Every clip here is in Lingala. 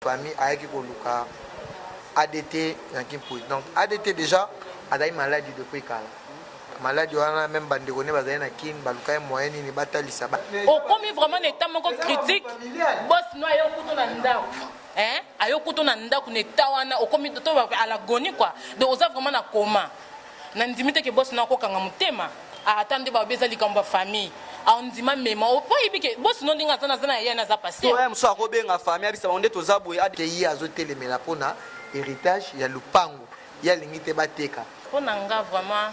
Famille ayaki koluka ADT Yanki Mpuyi. Donc ADT déjà azali maladi depuis kala. Maladi wana même bandeko ne bazali na Kin baluka ye moyen nini batalisa ba. Okomi vraiment na etat moko critique, boss no aye okuta na ndaku hein, aye okuta na ndaku na etat wana okomi to à l'agonie quoi. Donc oza vraiment na coma. Na ndimi te ke boss no akokanga motema. Ata nde balobi eza likambo ya famille. Andima mema po oyebi ke boss no ndenge aza naza na yaya naza pasteur. To ye mosusu akobenga famille abisa bango nde toza boye. Ke ye azotelemela pona heritage ya lupangu ye alingi te bateka. Pona nga vraiment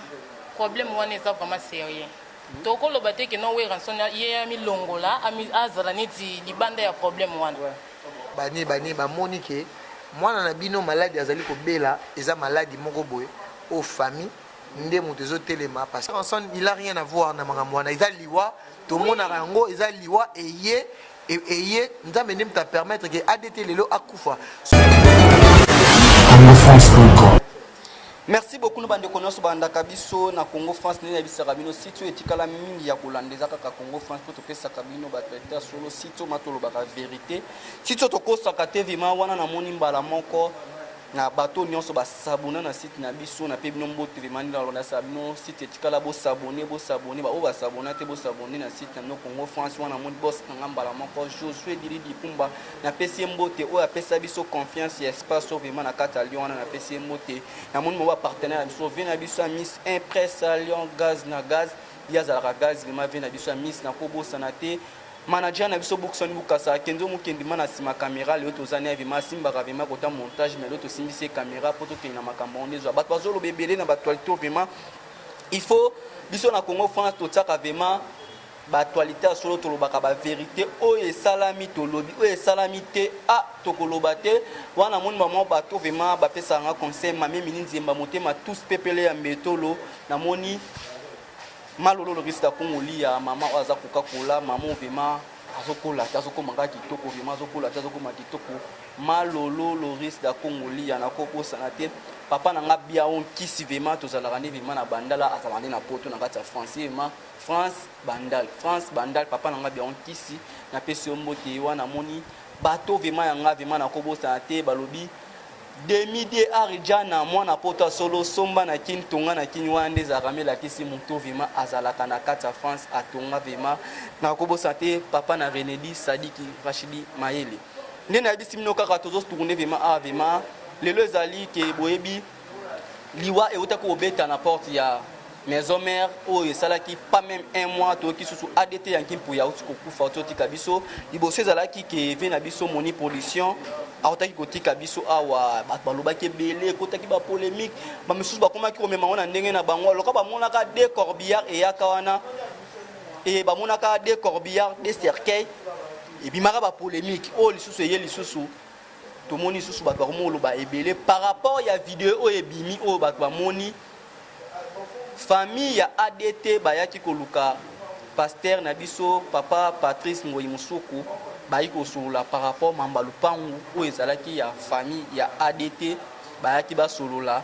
problème wana eza vraiment serieux toko loba te ke non werrason ye amilongola azala neti libanda ya problème wana. Bani bani bamoni ke mwana na bino maladi azali kobela eza maladi moko boye oyo famille nde moto ezo telema parce que ensemble il a rien à voir na makambo wana eza liwa tomonaka yango eza liwa eye eye nzambe nde moto apermettre ke adt lelo akufa. Congofrance.com. Merci beaucoup na bandeko nyonso balandaka biso na Congo France. Ndenge nayebisaka bino, site oyo etikala mingi ya kolanda eza kaka Congo France, mpo topesaka bino bato ya solo. Site oyo ma tolobaka verité, site oyo tokosaka te. Vraiment wana namoni mbala moko na bato nyonso basabona na site na biso, na pe bino mbote. Vraiment nde nalobaka bino, site etikala, bosabone, bosabone. Baoyo basabona te, bosabone na site na bino Congo France. Wana namoni boss na nga mbala moko, Josue Dili Dipumba, napesi ye mbote, oyo apesa biso confiance ya espace oyo vraiment na kati ya Lyon. Wana napesi ye mbote. Namoni mo bapartenaire na biso, vie na biso ya Miss Impress Lyon, gaz na gaz, ye azalaka gaz vraiment, vie na biso ya Miss. Nakobosana te manager na biso Bookson Bukasa Kenzo Mukendi ma na nsima caméra. Lelo toza na vraiment asimbaka vraiment kota montage, mais lelo tosimbisi ye caméra mpo tokende na makambo yango. Nde ezwa bato bazoloba ebele na baactualité. Vraiment il faut biso na Congo France totiaka vraiment baactualité ya solo, tolobaka bavérité. Oyo esalami tolobi, oyo esalami te a tokoloba te. Wana moni bamwa bato vraiment bapesaka nga conseil, mame mini nzemba motema tous pepele ya mbetolo. Namoni malolo lorista kongolia, mama oyo aza kokakola, mama vraiment azokola te, azokoma kaka kitoko, vraiment azokola te, azokoma kitoko. Malolo Loris da Kongolia, nakobosana te papa na nga Biao Nkisi. Vraiment tozalaka nde vraiment na Bandala, azalaka nde na Poto na kati ya France, vraiment France Bandal, France Bandal. Papa na nga Biao Nkisi, napesi yo mbote. Wana namoni bato vraiment ya nga, vraiment nakobosana te. Balobi demi die arijana mwana poto solo somba na Kini, tonga na Kini. Wana nde ezalaka melakisi moto vraiment azalaka na kati ya France, atonga. Vraiment nakobosana te papa na Renedi Sadiki Rachidi Mayele. Nde nayebisi bino kaka tozotourne vraiment awa. Vraiment lelo ezali ke boyebi liwa eutaki kobeta na porte ya maison mère oyo esalaki pas même un mois. Toyoki susu ADT Yanki Mpuya auti kokufa, auti otika biso. Liboso ezalaki ke vie na biso Moni Production autaki kotika biso awa. Bato balobaki ebele, ekotaki bapolémique, bamisusu bakomaki komema ngo na ndenge na bango. Loka bamonaka deux corbillard eyaka wana e bamonaka deux corbillard, deux cercueil, ebimaka bapolémique. Oyo lisusu eye lisusu, tomoni lisusu bato bakomi koloba ebele par rapport ya video oyo ebimi, oyo bato bamoni famille ya ADT bayaki koluka pasteur na biso papa Patrice Ngoyi Musuku, bayaki kosolola par rapport mamba lupangu oyo ezalaki ya famille ya ADT. Bayaki basolola,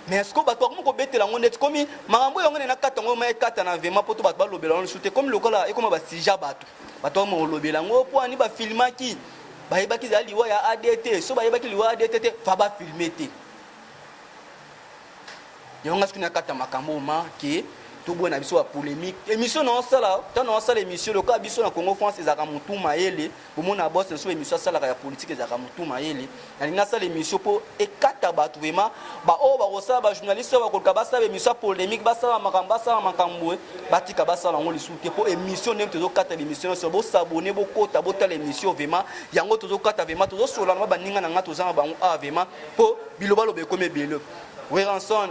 mais est-ce que bato bakomi kobetela yango ndeti komi makambo yango nde nakata yango ma ekata na vraiment mpo to bato balobela yango lisusu te, komi lokola ekoma basija bato bato bakoma kolobela yango mpo ani bafilmaki? Bayebaki ezali liwa ya ADT? So bayebaki liwa ya ADT te, fa bafilme te yango. Nga soki nakata makambo ma ke toboya na biso bapolémique, émission na osala, ntango na osala émission lokola biso na Congo France ezalaka motu mayele. Bomona boss na so émission asalaka ya politique ezalaka motu mayele. Nalingi nasala émission mpo ekata bato vraiment baoyo bakosala, bajournaliste oyo bakoluka basala émission ya polémique, basala makambo, basala makambo boye, batika basala yango lisusu te. Mpo émission ndenge tozokata émission nyonso, bosabone, bokota, botala émission. Vraiment yango tozokata, vraiment tozosola na baninga na nga, toza na bango awa vraiment, mpo bilobaloba ekomi ebele. Werrason,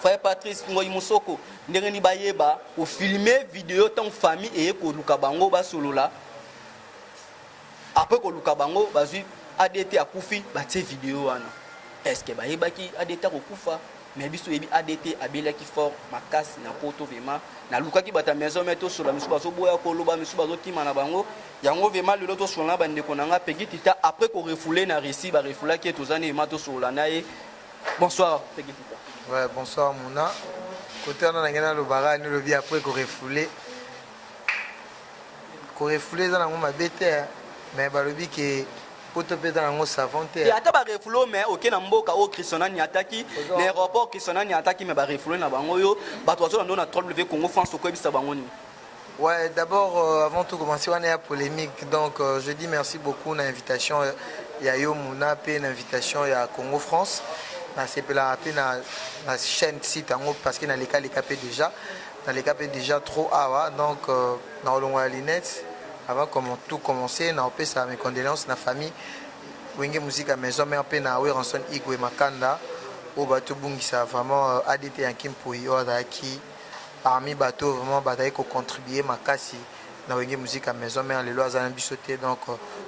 frère Patrice Ngoi Musoko, ndenge nini bayeba kofilme video ntango famille eye koluka bango basolola? Après koluka bango, bazwi ADT akufi, batie video wana. Est ce que bayebaki ADT akokufa? Mais biso oyebi ADT abelaki fort makasi na Poto. Vraiment nalukaki bato ya maison mère tosola, misusu bazoboya koloba, misusu bazokima na bango. Yango vraiment lelo tosola na bandeko na nga Pegi Tita, après korefouler na Russie, barefulaki ye. Toza ne vraiment tosolola na ye. Bonsoir Pegi Tita. Ouais, bonsoir Mouna. Côté wana nange nalobaka ni lobi après korefouler. Korefouler eza nango mabe te, mais balobi ke Poto mpe eza nango savon te. Te, ata barefoulé, mais oke na mboka oyo Christian aniataki na aéroport, Christian aniataki, mais barefoulé na bango. Oyo bato bazolanda na 3W Congo France, okoyebisa bango nini? Ouais, d'abord, avant tout commencer, on est à polémique. Donc, je dis merci beaucoup à l'invitation. Il y a yo Muna, pe l'invitation, il y a Congo France. Na sepela pe na chaîne site yango parce que na leka pe déjà. Na leka pe déjà trop awa. Donc, na olongo ya lunettes avant comment tout commencer, na opesa mes condoléances na famille Wenge Musica Maison Mère pe na Werrason Igwe Makanda oyo bato bungisa vraiment ADT Yanki Mpui oyo azalaki parmi bato vraiment bazali kocontribuer makasi na Wenge Musica Maison Mère. Lelo aza na biso te, donc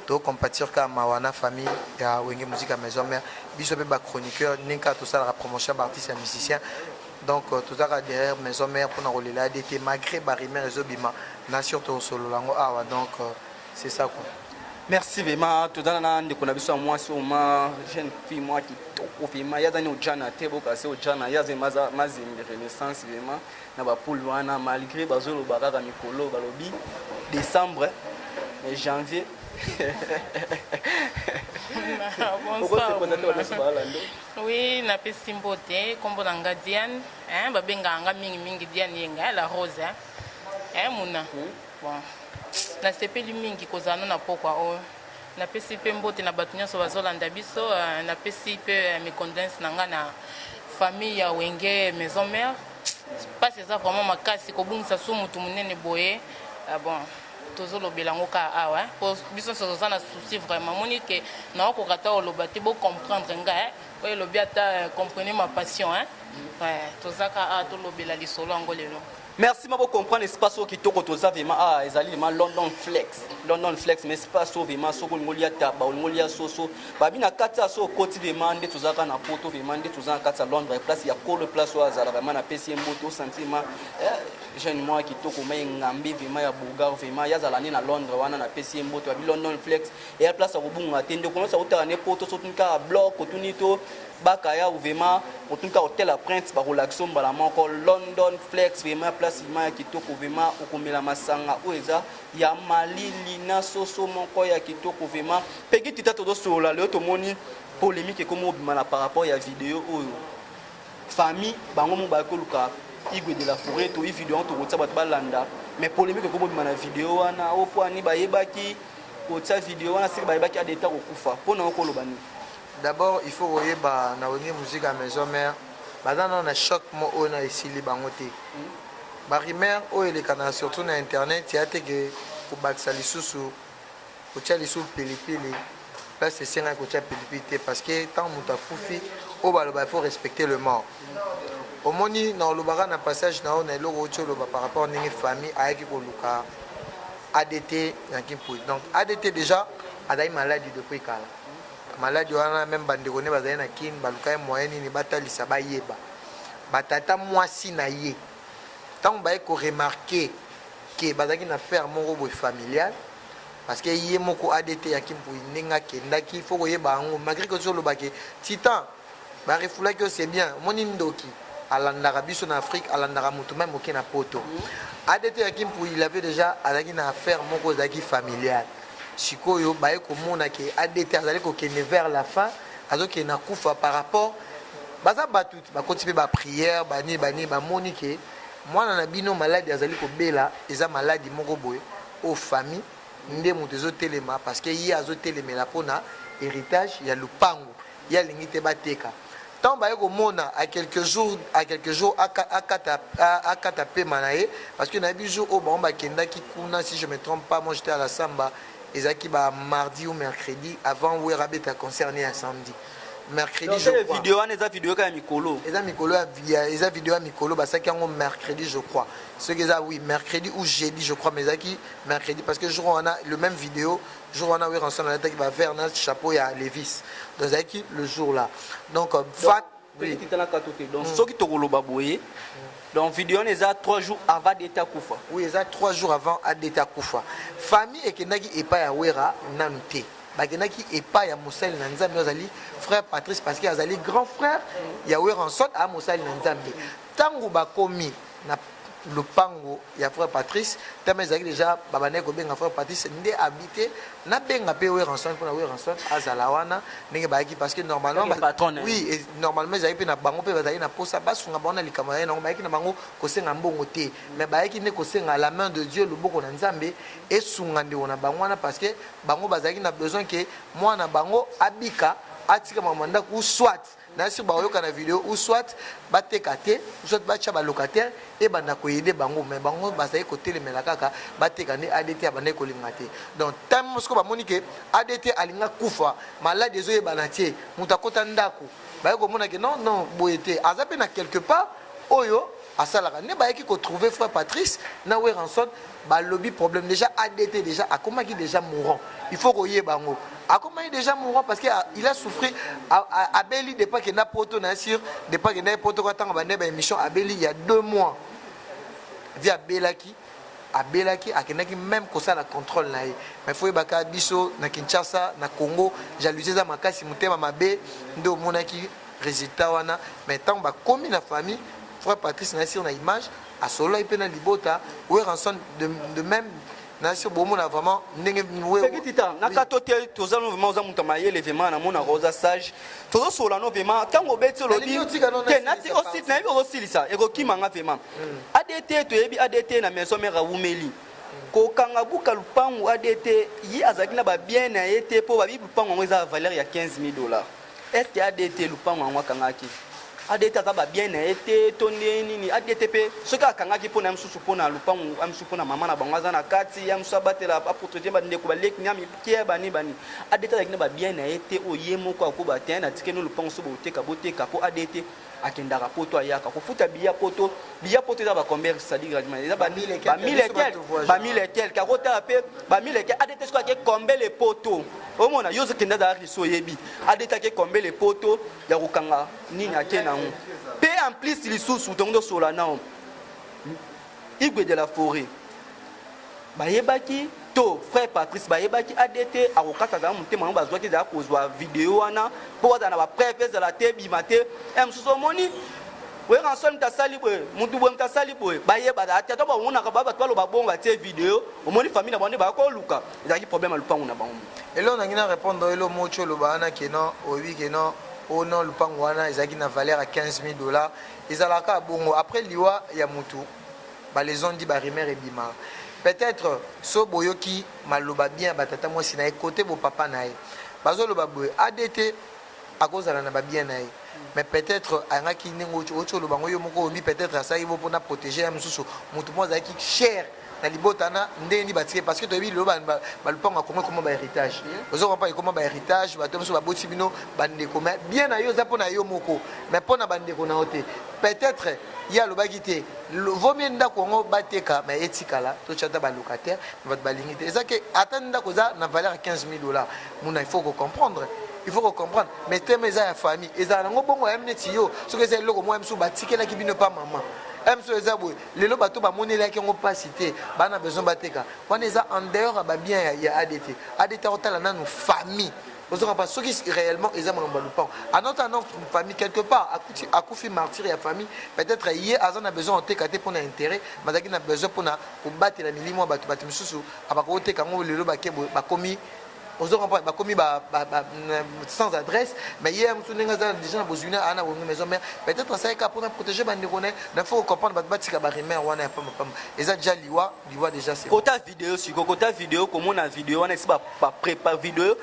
tokompatir kaka mawa na famille ya Wenge Musica Maison Mère. Biso mpe bachroniqueur, ndenge kaka tosalaka promotion ya baartiste, ya musicien, donc tozalaka derrière Maison Mère mpona kolela ADT malgré barumeur ezobima na surtout kosolola yango awa. Donc c'est ça quoi. Merci vraiment. Tozala na ndeko na biso ya mwasi oyo, ma jeune fille mwa kitoko vraiment. Ye azani ojana te, bokasi ojana. Ye azali Mazembe Renaissance vraiment na bapoule wana, malgré bazoloba kaka mikolo balobi décembre, mais janvier. Bonsoir. Okoseprésente bato balando. Oui, napesi mbote. Nkombo na nga Diane, hein, babengaka nga mingimingi Diane Yenga, la rose, hein. Hein, Muna, bon, nasepeli mingi kozala no na pokwa oyo. Napesi mpe mbote na bato nyonso bazolanda biso. Napesi mpe mes condoléances na nga na famille ya Wenge Maison Mère. Mpasi eza vraiment makasi kobungisa su motu monene boye. Bon, tozolobela yango kaka awa po biso nyonso toza na souci vraiment. Moni ke naokoka ta oloba te, bocomprendre ngai oyo elobi ata comprenez ma passion, hein? Ouais, toza kaka awa tolobela lisolo yango lelo. Merci ma bocomprendre espace oyo kitoko toza vraiment. Ah, ezali vraiment London Flex, London Flex, mais espace oyo vraiment, soki olingi olia taba, olingi olia soso, babi na kati ya so okoti vraiment nde tozalaka na poto, vraiment nde toza na kati ya Londres, place ya kolo, place oyo azala vraiment. Napesi ye mbote. Osentir ma jeune mwa kitoko, ma engambe vraiment ya bogar vraiment. Ye azala nde na Londres wana. Napesi ye mbote. Babi London Flex eya place ya kobunga te. Ndeko nyonso akotala ne poto, so otuni kaka bloc, otuni to bakaya, vraiment otuni kaka hotel ya Prince, bakolakisa mbala moko London Flex. Vraiment place vraiment ya kitoko vraiment. Okomela masanga oyo eza ya malili na soso moko ya kitoko vraiment. Pegi Tita, tozosolola lelo, tomoni polémique ekomi obima na par rapport ya video oyo famille bango mo bayaki koluka Igwe de la Forêt. Toyi video yango, tokotia bato balanda, mais polémique ekomi obima na video wana. Oyo po ani bayebaki kotia video wana seke bayebaki ADT kokufa? Mpo na yo koloba nini? D'abord, il faut koyeba, na Wenge Musica ya Maison Mère, baza nano na choc mo oyo na esili bango te. Barumeur oyo elekana surtout na internet ya te ke kobakisa lisusu, kotia lisusu pilipili place esengaki kotia pilipili te, parce que ntango moto akufi, oyo baloba, il faut respecter le mort. Omoni, na olobaka na passage na oyo na eloko oti oloba par rapport ndenge famille ayaki koluka ADT Yanki Mpui. Donc ADT déjà azali maladi depuis kala. Maladi wana, même bandeko nde bazali na Kine baluka ye moyen nini batalisa, bayeba batata mwasi na ye. Ntango baye koremarquer ke bazalaki na affaire moko boye familiale, parce que ye moko ADT Yanki Mpui, ndenge akendaki, faut koyeba yango. Malgré que ozolobake titan barefoulaki yo, c'est bien. Omoni, ndoki alandaka biso na Afrique, alandaka motu même oke na poto. ADT Yanki Mpui, il avait déjà, azalaki na affaire moko ezalaki familiale. Sikoyo baye komona ke ADT azali kokende vers la fin, azokende na kufa. Par rapport baza bato bakoti mpe baprière, bani bani, bamoni ke mwana na bino maladi azali kobela eza maladi moko boye oyo famille nde moto ezotelema, parce que ye azotelemela mpona héritage ya lupango, ye alingi te bateka. Ntango baye komona à quelques jours akata pema na ye, parce que nayebi jour oyo bango bakendaki kuna, si je me trompe pas, moi j'étais à la samba, ezalaki ba mardi ou mercredi avant Wera abeta concert ne ya samedi, mercredi je crois. Video wana eza video kaka ya mikolo? Eza mikolo, eza video ya mikolo. Basalaki yango mercredi je crois, soki eza, oui, mercredi ou jeudi je crois, mais ezalaki mercredi, parce que jour wana, le même vidéo, jour wana Werrason alataki bavert na chapeau ya Levis, donc ezalaki le jour là. Donc fat, oui. Titanaka to te. Donc soki tokoloba boye, donc video wana eza 3 jours avant ADT akufa? Oui, eza 3 jours avant ADT akufa. Famille ekendaki epai ya Wera nanu te, bakendaki epai ya mosali na Nzambe oyo azali frère Patrice, parce que azali grand frère ya Werrason, aya mosali na Nzambe. Ntango bakomi na Lopango ya frère Patrice tama ezalaki deja, babandaki kobenga frère Patrice nde abi te nabenga mpe Werrason mpona Werrason azala wana ndenge bayaki, parce que normalement oui, normalement ezalaki mpe na bango mpe bazalaki na posa basunga bango na likambo na ye nango. Bayaki na bango kosenga mbongo te, mais bayaki nde kosenga la main de Dieu, loboko na Nzambe esunga ndeko na bango wana, parce que bango bazalaki na besoin ke mwana bango abika, atika makambo ndako, ou soit nasi baoyoka na video, ou soit bateka te, ou soit batya balocataire ebanda koaider bango. Mais bango bazali kotelemela kaka bateka nde ADT abandaki kolinga te. Donc ntango soko bamoni ke ADT alinga kufa, maladi ezoyebana te, moto akota ndako, baye komona ke non, non, boye te, aza mpe na quelque part oyo asalaka nde. Bayaki kotrouver frère Patrice na Werrason, balobi problème déjà ADT déjà akomaki déjà mourant. Il faut koyeba yango, akomaki déjà mourant parce que il a souffert, abeli depuis akenda Poto. Na sûr, depuis akenda Poto, ntango bande baémission, abeli il y a 2 mois vi abelaki. Abelaki, akendaki même kosala contrôle na ye. Mais faut yebaka, biso na Kinshasa, na Congo, jalousie eza makasi, motema mabe nde omonaki résultat wana. Mais ntango bakomi na famille, frère Patrice na sur na image asololaki mpe na libota Werrason de même na sur bomona vraiment ndenge. Peki Tita, na kato te, toza no vraiment, oza moto ya mayele vraiment, namonaka oza sage. Tozosola no vraiment, ntango obeti, olobi te nati nayebi ozosilisa, ekokimanga vraiment. ADT, toyebi ADT na Maison Mère awumeli kokanga buka lupangu. ADT ye azalaki na babien na ye te, mpo babi lupangu yango eza valeur ya 15 000 dollars. Est ce que ADT lupangu yango akangaki, ADT aza babien na ye te to nde nini? ADT mpe soki akangaki mpona ye mosusu, mpona lupangu ya mosusu, mpona mama na bango aza na kati ya mosusu, abatela, aprotéger bandeko, baleki na mike bani bani. ADT azalaki na babien na ye te oyo ye moko akoba te na tikeni lupangu so boteka, boteka, mpo ADT akendaka Poto, ayaka kofuta biya Poto. Biya Poto eza bacombien? C'est-à-dire eza bamille et quelque, bamille et quelque. Akotala mpe bamille et quelque. ADT soki ake kombele Poto, omona yo ozokende, azalaki so oyebi ADT ake kombele Poto ya kokanga nini ake nango. Mpe en plus lisusu, tongo tosola nao Igwe de la Forêt, bayebaki to frère Patrice bayebaki ADT akokata zala motema yango, bazwaki ezala kozwa video wana mpo bazala na bapreuve, ezala te ebima te. E mosusu omoni Werrason moto asali boye, motu boye moto asali boye, bayeba te to bamonaka ba bato baloba bongo, batie video, omoni famille na bango nde bakoluka, ezalaki problème ya lupango na bango. Eloko nangi na répondre, elo moti oloba wana ke non, oyebi ke non, o non, lupango wana ezalaki na valeur ya 15 000 dollars. Ezalaka bongo, après liwa ya motu, balezondi, barumeur ebimaka. Peut-être so boyoki maloba bien, batata mwasi na ye kote bopapa na ye bazoloba boye, ADT akozala na babien na ye, mais peut-être ayangaki ndenge oti oloba ngo yo moko oyebi. Peut-être asalaki bo mpona protéger ya mosusu, motu mo azalaki cher na libota na ndenge nini batike, parce que toyebi lelo balupango ya Kongo ekoma bahéritage. Ozo comprendre, ekoma bahéritage. Bato mosusu baboti bino bandeko, mais bien na yo eza mpo na yo moko, mais mpo na bandeko na yo te. Peut-être ye alobaki te, vaut mieux ndako yango bateka, mais etikala totya ata balocataire. Bato balingi te, eza ke ata ndako eza na valeur ya 15 000 dollars muna. Il faut kocomprendre, il faut kocomprendre. Mais teme eza ya famille, ezala nango bongo. Ya neti yo, soki eza eloko moko ya mosusu batikelaki bino pa mama ya mosusu, eza boye, lelo bato bamonelaki yango mpasi te, bana besoin bateka wana, eza en dehors ya babien ya ADT. ADT akotala nanu famille, ozoka soki réellement eza makambo ya lupango, anota na famille quelque part akuti, akufi martyr ya famille. Peut-être ye aza na besoin oteka te mpona intérêt, bazalaki na besoin mpona kobatela milimo ya bato. Bato misusu abakoteka yango lelo, bake boye, bakomi, ozo comprendre, bakomi ba sans adresse. Mais ye mosusu ndenge aza déjà na bozwi na aa na bongo Maison Mère, peut-être asalaki mpona protéger bandeko na ye. Na faut comprendre, bato batika barumeur wana ya pambapamba. Eza déjà liwa, liwa déjà c'est Kota video sikoyo, kota video, komona video wana esi baprépare video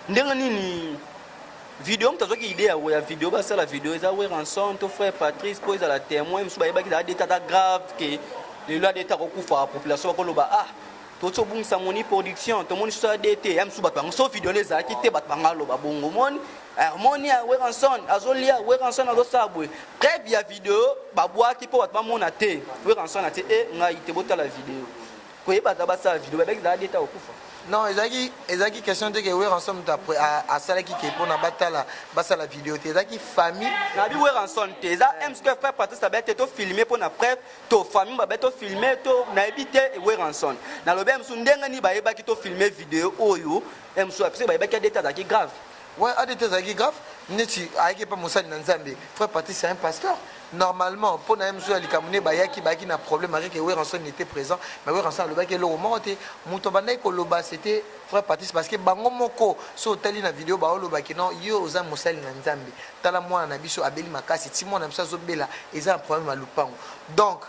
ndenge nini? Video, moto azwaki idée ya video, basala video, eza Werrason to frère Patrice mpo ezala témoin? Mosusu bayebaki ezala ADT ata grave ke lelo ADT akokufa, population bakoloba: "Ah, toti obungisa moni production, tomoni so ADT ya mosusu." Bato bango so video nde ezalaki te, bato bango aloba bongo: "Omoni, omoni Werrason azolia, Werrason azosala boye." Preuve ya video babwaki mpo bato bamona te Werrason atie e ngai te, botala video. Koyeba ata basala video, bayebaki ezala ADT akokufa? Non, ezalaki question te ke Werrason moto asalaki ke mpona batala, basala video te. Ezalaki famille. Nabi Werrason te, eza msk frère Patrice abe te tofilme mpo na preuve, to famille babe tofilme to nayebi te. Werrason nalobi ya mosusu, ndenge nini bayebaki tofilme video oyo ya mosusu, apese bayebaki ADT azalaki grave? Ouais, ADT ezalaki grave, neti ayaki epa mosali na Nzambe. Frère Patrice, c'est un pasteur. Normalement, mpo na ye mosusu ya likambo nde bayaki, bayaki na problème avec Werrason était présent, mais Werrason alobaki eloko moko te. Moto abandaki koloba, c'était frère Patrice, parce que bango moko so otali na video, baolobaki non, yo oza mosali na Nzambe, tala mwana na biso abeli makasi, ti mwana na biso azobela, eza na problème ya lupango. Donc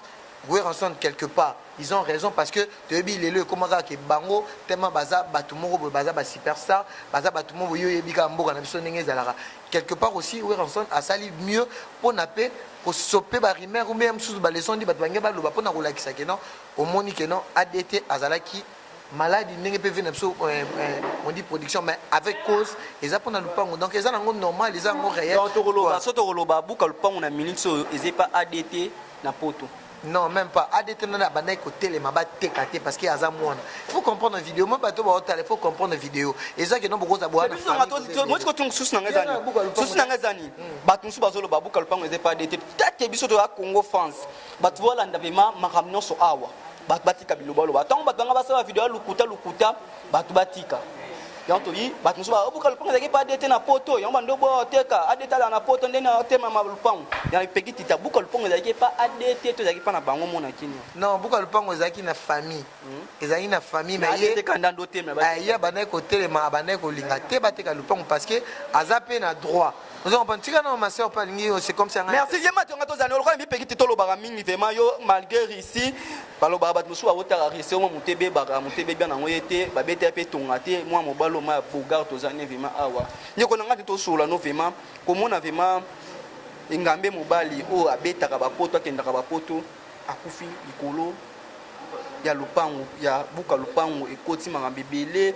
Werrason, quelque part ils ont raison, parce que toyebi lelo ekóma kaka ke bango tellement baza bato moko boye, baza basuperstar, baza bato moko boye, oyebi kaka mboka na biso ndenge ezalaka. Quelque part aussi Werrason asali mieux mpona mpe kosope barumeur ou bien mosusu baleçon ndi bato bange baloba mpona kolakisa ke non, omoni ke non, ADT azalaki maladi ndenge mpe ve na biso, on dit production, mais avec cause eza mpona lupango. Donc eza nango normal, eza yango réel. Donc tokoloba, so tokoloba buka lupango na minute oyo eza pa ADT na poto? Non, même pas. ADT nani abandaki kotelema bateka te, parce que aza mwana. Il faut comprendre vidéo mo bato baotala, il faut comprendre vidéo eza ke non, bokoza bwana. Moti kotunga susu na ngai ezani, susu na ngai ezani. Bato mosusu bazoloba buka lupango eza pa ADT. Tate biso toya Congo France, bato bolanda vraiment makambo nyonso awa. Bato batika bilobaloba. Ntango bato banga basala video ya lukuta lukuta, bato batika yango. Toyi bato mosusu baobuka lupango ezalaki pa ADT na poto, yango bando boya oteka. ADT azala na poto, ndenge otemama lupango ya peki tita. Buka lupango ezalaki pa ADT to ezalaki pa na bango mona kini? Non, buka lupango ezalaki na famille, ezalaki na famille, mais ye ADT kanda ndo otemela. Ye abandaki kotelema, abandaki kolinga te bateka lupango, parce que aza mpe na droit. Ozo comprendre? Tika na ma sœur mpe alingi, c'est comme ça. Merci ye matonga. Tozali lokola mipeki te, tolobaka mingi vraiment. Yo, malgré Russie, balobaka bato mosusu babotaka Russie, omwa moto ebebaka, moto ebebia nango ye te, babeta mpe tonga te. Mwa mobali oma ya bogar, tozali vraiment awa. Ndeko na nga te, tosola no vraiment komona vraiment engambe mobali oyo abetaka bapoto, akendaka bapoto, akufi likolo ya lupango ya buka lupango. Ekoti makambo ebele.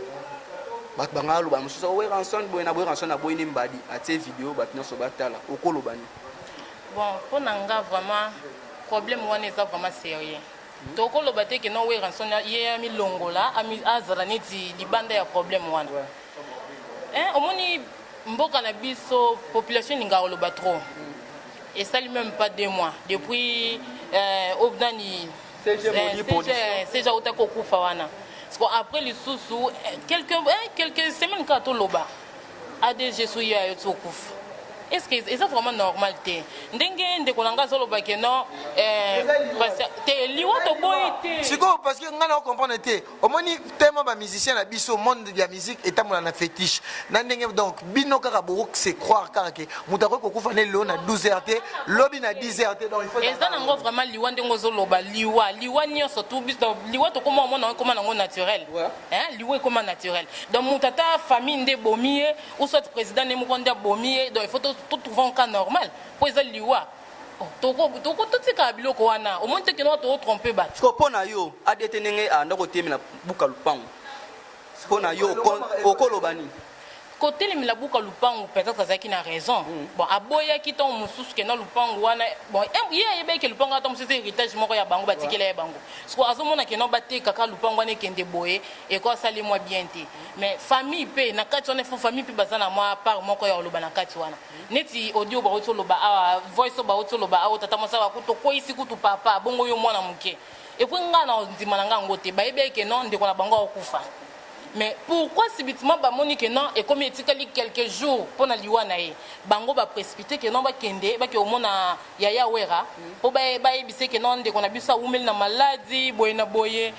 Bato banga aloba mosusu Werrason boye na boye, Werrason aboyi ne mbadi, atie video, bato nyonso batala. Okoloba nini? Bon, mpo na nga vraiment, problème wana eza vraiment sérieux. Tokoloba te ke non, Werrason ye amilongola, azala neti libanda ya problème wana. Omoni mboka na biso, population elingaka koloba trop. Esali même pas 2 mois depuis nani, CG auta kokufa wana. Parce que après lisusu quelques semaines kaka, toloba ADG so ye ayo ti okufa. Est ce que eza vraiment normal te ndenge ndeko na nga azoloba ke non, te, liwa toboyi te? Sikoyo, parce que ngai na ocomprendre te, omoni tellement bamusicien na biso, monde ya musique etambola na fétiche na ndenge. Donc bino kaka boko se croire kaka ke moto akoki kokufa ne lelo na 12 heures te, lobi na 10 heures te. Donc il faut Eza nango vraiment liwa ndenge ozoloba, liwa, liwa nyonso tu biso, liwa tokóma omona ekóma nango naturel. Hein, liwa ekóma naturel. Donc moto ata famille nde ebomi ye, ou soit président nde moko nde abomi ye, donc il faut totrouver un cas normal mpo eza liwa. Totikala biloko wana, omoni te keno totrompe bato. Siko mpo na yo, ADT ndenge anda kotemela buka lupango, mpo na yo okoloba nini? Kotelemela buka lupangu, peut-être azalaki na raison. Bon, aboyaki ntango mosusu kenda lupangu wana. Bon, ye ayebaki ke lupangu ata mosusu héritage moko ya bango batikela ye bango. Siko azomona kenda batekaka lupangu wana, ekende boye, eko asali mwa bien te. Mais famille mpe na kati wana, faut famille mpe baza na mwa part moko ya koloba na kati wana. Neti audio bauti oloba awa, voice oyo bauti oloba awa, tata mwasi awa kutu okweyisi kutu papa bongo, yo mwana moke. Et puis ngai na ndima na ngai yango te. Bayebi eke non, ndeko na bango akokufa, mais pourquoi subitement bamoni ke non, ekomi etikali quelques jours mpo na liwa na ye, bango baprécipité ke non, bakende bake omona yaya Wera mpo bayebise ke non, ndeko na biso awumeli na maladi boye na boye?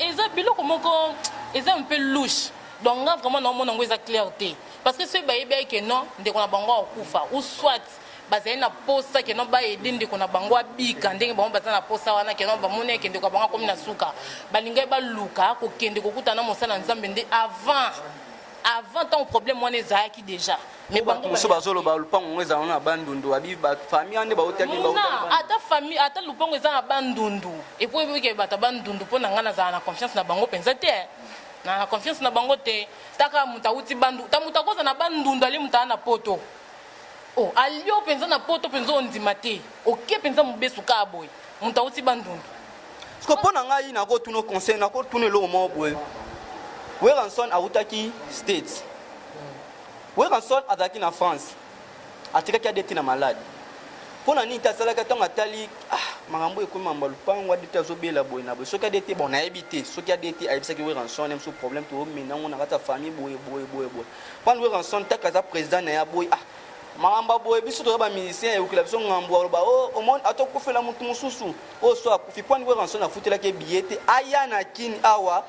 Eza biloko moko eza un peu louche. Donc nga vraiment naomona yango eza clair te, parce que soki bayebi ke non, ndeko na bango akokufa, ou soit bazali na posa ke non, baaider ndeko na bango abika, ndenge bango baza na posa wana ke non, bamoni eke ndeko na bango akomi na suka, balingai baluka kokende kokuta na mosala na Nzambe nde avant ntango problème wana ezalaki déjà. Mais bango mosusu bazoloba lupango ngo ezala na Bandundu, abi famille nde bautaki. Ata famille, ata lupango eza na Bandundu, et puis ebike bato ya Bandundu, mpo na ngai nazala na confiance na bango mpenza te, na confiance na bango te. Taka moto awuti Bandu, ta moto akoza na Bandundu, ali moto aa na poto, oh, alio mpenza na poto mpenza, ondima te, oke mpenza mobesu kaka boye, moto awuti Bandundu. Siko mpo na ngai, nakotuna conseil, nakotuna eloko moko boye. Werrason awutaki States, Werrason azalaki na France, atikaki ADT na malade. Mpo na nini te asalaki ntango atali, ah, makambo ekomi mambo lupango, ADT azobela boye na boye? Soki ADT, bon, nayebi te soki ADT ayebisaki Werrason mosusu problème toomena yango na kati ya famille boye boye boye boye. Mpana Werrason taka aza président na ye, aboyi, ah. Makambo ya boye biso toza ba musiciens ewukela biso ngambu aloba oh omoni ata okufela mutu mususu oyo so akufi pwani Werrason afutelaki ye billet te aya na kin awa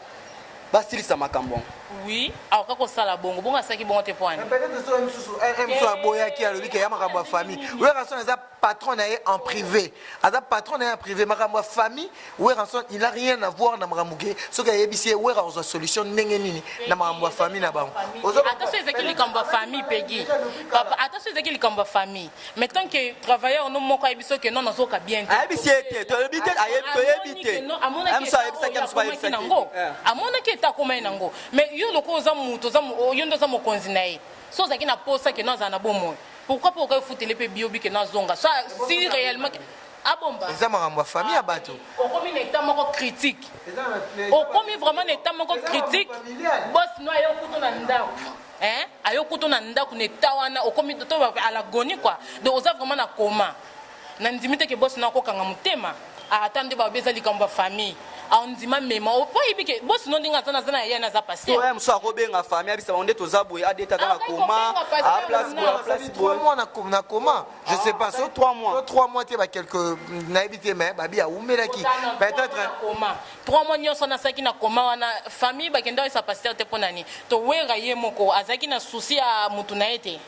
basilisa makambo yango. Oui akoka kosala bongo bongo asalaki bongo te pwani. Mais peut-être soki mususu un mususu aboyaki alobi ke ya makambo ya famille Werrason aza patron na ye en privé aza patron na ye en privé makambo ya famille Werrason il n'a rien à voir na makambo ke soki ayebisi ye Werra akozwa solution ndenge nini na makambo ya famille na bango. Ata soki ezalaki likambo ya famille Peggy papa ata soki ezalaki likambo ya famille mais tant que travailleur no moko ayebi soki non nazoka bien te. Ayebisi ye te toyebi te ayebi toyebi te. Amonaki akomaki nango amonaki ete akomaki nango mais yo lokola oza moto oza yo nde oza mokonzi na ye soki ozalaki na posa ke no azala na bomoi pourquoi pas okoki futele mpe biobi ke no azonga si réellement abomba. Eza makambo ya famille ya bato. Okomi na etat moko critique. Okomi vraiment na etat moko critique. Boss no ayo kutu na ndako. Hein? Ayo kutu na ndako na etat wana okomi to à l'agonie quoi. Donc oza vraiment na coma. Na ndimi te ke boss no akokanga motema. Ata nde ba beza likambo ya famille. Andima mema po ayebi ke boss no ndenge aza naza na yaya naza pasteur. To ye mosusu akobenga famille abisa bango nde toza boye adeta aza na coma a place boye a place boye. 3 mois na coma. Je sais pas, so 3 mois. 3 mois te ba quelques nayebi te mais babi awumelaki. Peut-être coma. 3 mois nyonso nasalaki na coma wana famille bakenda oyesa pasteur te mpo na nini? To wera ye moko azalaki na souci ya mutu na ye te.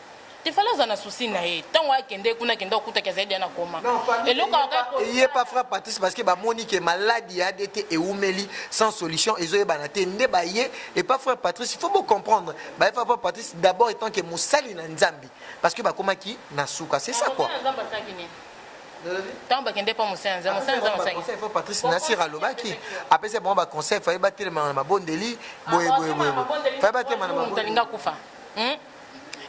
Te fallait aza na souci na ye. Tango akende kuna akende akutaki azali deja na coma. Eloko eye pa frère Patrice parce que bamoni ke maladi ya ADT ewumeli sans solution ezoyebana te nde baye et pas frère Patrice il faut bo comprendre baye frère Patrice d'abord étant que mosali na Nzambe Parce que bakomaki na suka, c'est ça quoi. Tango bakende pa mosali nzambe, mosali nzambe asaki. Conseil faut Patrice Nasir alobaki, apesa bango ba conseil, fallait batelema na mabondeli, boye boye boye. Fallait batelema na mabondeli. Alinga kufa.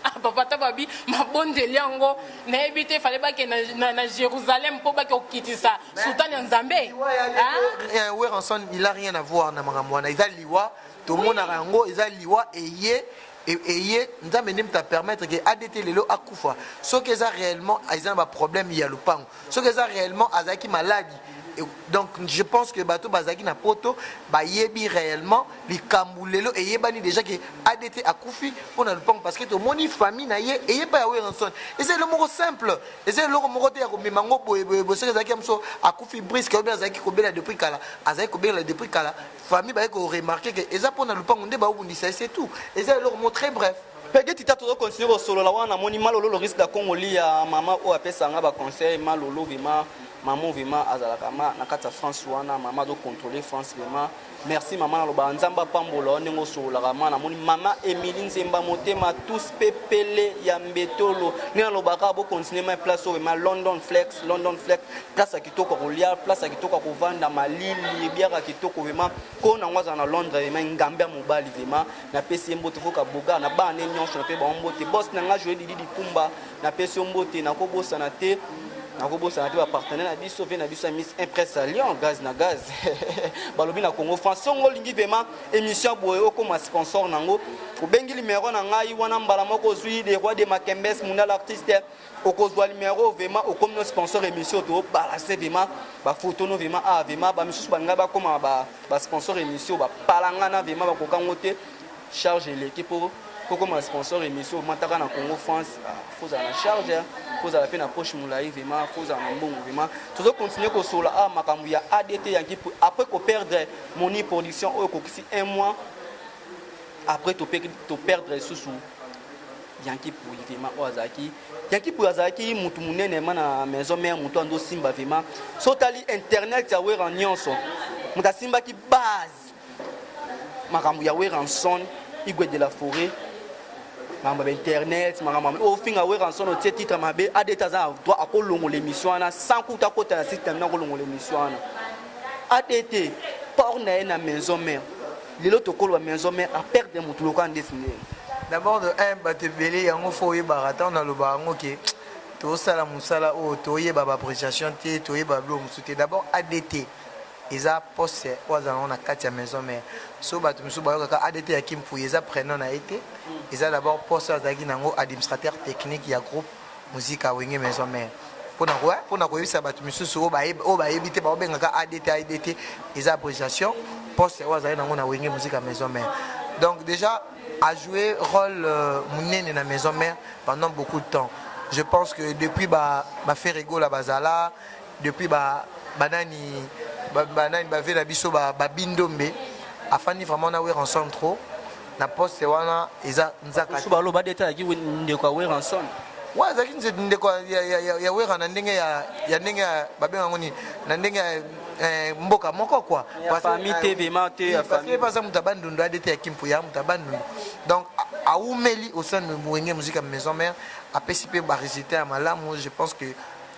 Ah, papa ta babi mabondeli yango nayebi te fallait bakende na, na Jérusalem mpo bake kokitisa soutane ya Nzambe. Ah? Werrason, il a rien à voir na makambo wana. Eza liwa, tomonaka yango, eza liwa eye eye nzambe nde moto apermettre ke adt lelo akufa soki eza réellement eza na baproblème ya lopango soki eza réellement azalaki maladi donc je pense que bato bazalaki na poto bayebi réellement likambo lelo eyebani déjà ke adt akufi mpo na lopango parce que tomoni famille na ye eyeba ya Werrason eza eloko moko simple eza eloko moko te ya komema yango boye boye boye soki ezalaki ya moso akufi briske obi azalaki kobela depuis kala azalaki kobela depuis kala Famille baye ko remarquer que eza pona lupangu nde bao bundisa ye c'est tout. Eza eloko moko très bref. Pege tita tozo continuer kosolola wana namoni malolo loris da Congo lia mama oyo apesa nga ba conseil malolo vraiment maman vraiment azalaka ma na kati ya France wana mama azo contrôler France vraiment merci mama nalobaka nzambe apambola yo ndenge osololaka ma namoni mama Emilie Nzemba motema tous pepele ya mbetolo ndenge nalobaka bo continuer ma place oyo vraiment London Flex London Flex place ya kitoko ya kolia place ya kitoko ya kovanda malili biaka kitoko vraiment ko nango azala na Londres vraiment ngambe ya mobali vraiment napesi ye mbote foka boga na bana ne nyonso nape bango mbote boss na nga Joël Didi Dipumba napesi yo mbote nakobosana te nakobosana te bapartenaire na biso ve na biso ya Miss Impress à Lyon gaz na gaz balobi na Congo France songo olingi vraiment émission boye okoma sponsor nango obengi numero na ngai wana mbala moko ozwi le roi de Makembes munda l'artiste okozwa numero vraiment okomi no sponsor émission to balance vraiment ba photo no vraiment ah vraiment ba misusu balinga bakoma ba, ba sponsor émission ba palangana vraiment bakoka ngo te charge eleki po kokoma sponsor émission omataka na Congo France ah, faut ozala na charge faut ozala mpe na poche molai vraiment faut ozala na mbongo vraiment tozo continuer kosola ah makambo ya ADT yanki après ko perdre moni production oyo ekokisi un mois après to perdre lisusu Yankee Puyi vraiment oyo azalaki Yankee Puyi azalaki mutu munene ma na maison mère mutu ando simba vraiment so tali internet ya Wera nyonso mutu asimbaki base makambo ya Werrason Igwe de la forêt makambo ya internet makambo ofinga Werrason otie titre mabe ADT aza na droit akolongola émission wana sans kuta akota na site na bino akolongola émission wana ADT port na ye na maison mère lelo tokoloba maison mère a perdre motu lokola ndesi ndenge. D'abord de un bato ebele yango fo oyebaka ntango nalobaka yango ke tosala mosala oyo toyeba ba appréciation te toyeba biloko mosusu te d'abord adt eza poste oyo azala yango na kati ya maison mère so bato mosusu bayokaka adt ya kimpuyi eza prénom na ye te eza d'abord poste oyo azalaki na yango administrateur technique ya groupe Musica Wenge Maison Mère pona ko pona koyebisa bato misusu oyo bayebi oyo bayebi te baobengaka ADT ADT eza abréviation poste oyo azali nango na Wenge Musica Maison Mère donc déjà a joué rôle euh, munene na Maison Mère pendant beaucoup de temps. Je pense que depuis ba ba Ferre Gola bazala, depuis ba banani ba banani ba na biso ba ba Bindombe afandi vraiment na Werrason trop na poste wana eza nzaka. So baloba deta yaki ndeko ya Werrason. Ouais, azalaki ndeko ya, ya, ya, ya Wera na ndenge ya, ya ndenge ya babenga yango nini na ndenge ya eh, mboka moko quoi. Ya famille te vraiment te ya famille. Parce que baza moto ya Bandundu ADT ya Kimpu ya moto ya Bandundu. Donc awumeli au sein de Wenge Musica Maison Mère apesi mpe ba résultats ya malamu. Je pense que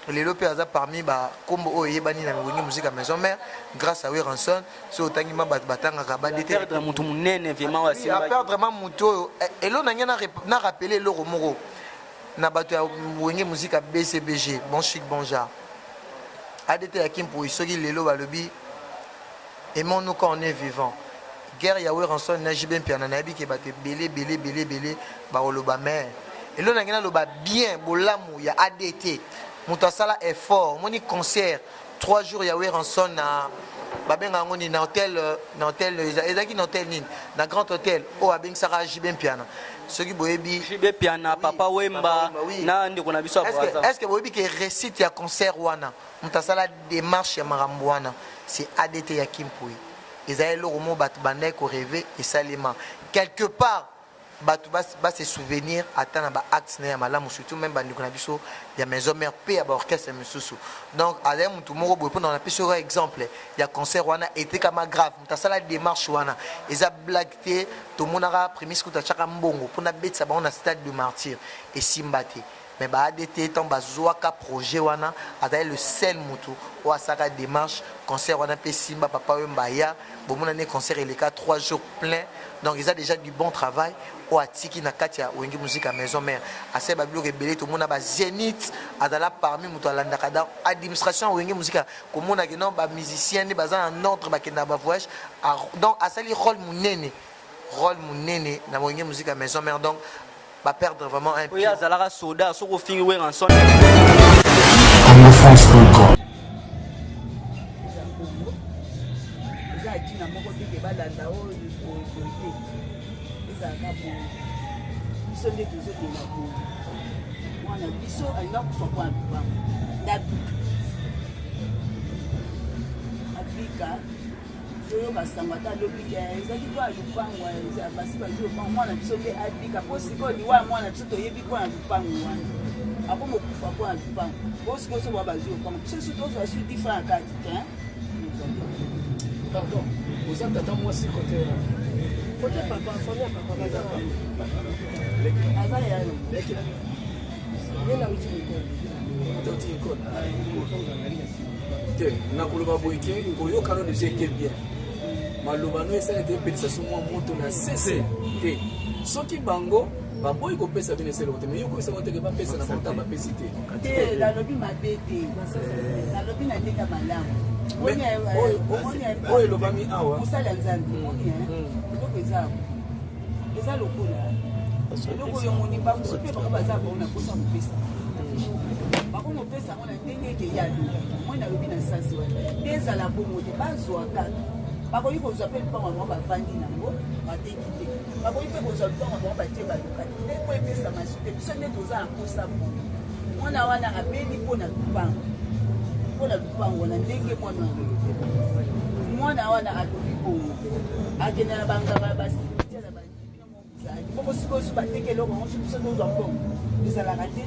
lelo mpe aza parmi ba kombo oyo eyebani na Wenge Musica Maison Mère grâce à Werrason. So otangi ma bato batangaka ba DT. Perdre moto monene vraiment wa simba. Perdre ma moto oyo elo na ngai na rappeler eloko moko na bato ya Wenge Musica BCBG bon chic bon genre. ADT ya Kimpuyi soki lelo balobi aimons-nous quand on est vivant. Guerre ya Werrason na JB Mpiana nayebi ke bato ebele ebele ebele ebele bakoloba mais elo na ngai naloba bien bolamu ya ADT moto asala effort omoni concert 3 jours ya Werrason na babenga yango nini na hotel na hotel ezalaki na hotel nini na grand hotel oyo abengisaka JB Mpiana soki boyebi JB Mpiana papa Wemba na ndeko na biso ya Brazza. Est-ce que boyebi ke réussite ya concert wana moto asala démarche ya makambo wana c'est ADT ya Kimpuyi ezali eloko moko bato bandaki korêver esalema quelque part bato ba se souvenir ata na ba actes na ya malamu surtout même bandeko na biso ya maison mère pe ya ba orchestre misusu donc azali mutu moko boye mpona napesi yo exemple ya concert wana etekama grave moto asala démarche wana eza blague te tomonaka prémisse kutu atiaka mbongo mpona abetisa bango na stade de martyr esimba te mais ba ADT ntango bazwaka projet wana azali le seul mutu oyo asalaka démarche concert wana mpe simba papa oyo mbaya bomona ne concert eleka 3 jours plein donc eza déjà du bon travail oyo atiki na kati ya Wenge Musica Maison Mère asali babiloko ebele tomona ba Zenith azala parmi moto alandaka dans administration ya Wenge Musica komona ke non ba musicien nde baza na ordre bakendaka ba voyage donc asali rôle monene rôle monene na Wenge Musica Maison Mère donc ba perdre vraiment un oyo azalaka soda soki ofingi Werrason. Congofrance.com eza ntina moko te ke balanda oyo boye boye te ezalaka boye biso nde tozokenda boye mwana biso alinga kufa mpo alubanga ndabika abika toyoka sango ata alobi ke ezalaki mpo ya lupango basi bazwi lopango mwana biso mpe abika mpo sikoyo liwa ya mwana biso toyebi mpo na lupango wana akomokufa mpo na lupango mpo sikoyo so bwa bazwi lopango biso so tozwa su difa na kati te pardon oza tata mwasi kote kote papa famille ya papa baza aza yayo ye nauti ekole auti ekole te nakoloba boye ke koyoka no deja eke bien maloba no esala ete epelisa so mwa moto na sese te soki bango baboyi kopesa bino eseloko te me yo koyesa ngo teke bapesa na bango bapesi te te nalobi mabe te nalobi na ndenge ya malamu oyo elobami awa mosali ya nzambe omoni eloko eza eza lokola eloko oyo omoni bamosusu mpe bango baza bango na mposa kopesa bakomopesa yango na ndenge eke ya lobi moi nalobi na sasi wana nde ezala bongo te bazwa kaka bakoki kozwa mpe lupango yango bavandi nango bateki te bakoki mpe kozwa lupango yango batie baluka te nde mpo epesama su te biso nde toza na mposa boye mwana wana abeli mpo na lupango mpo na lupango na ndenge mwana mwana wana alobi bongo akende na banganga ya basimitiere na bandibino moko ezalaki bongo sikoyo so bateki eloko yango so biso tozwa mbongo ezalaka te.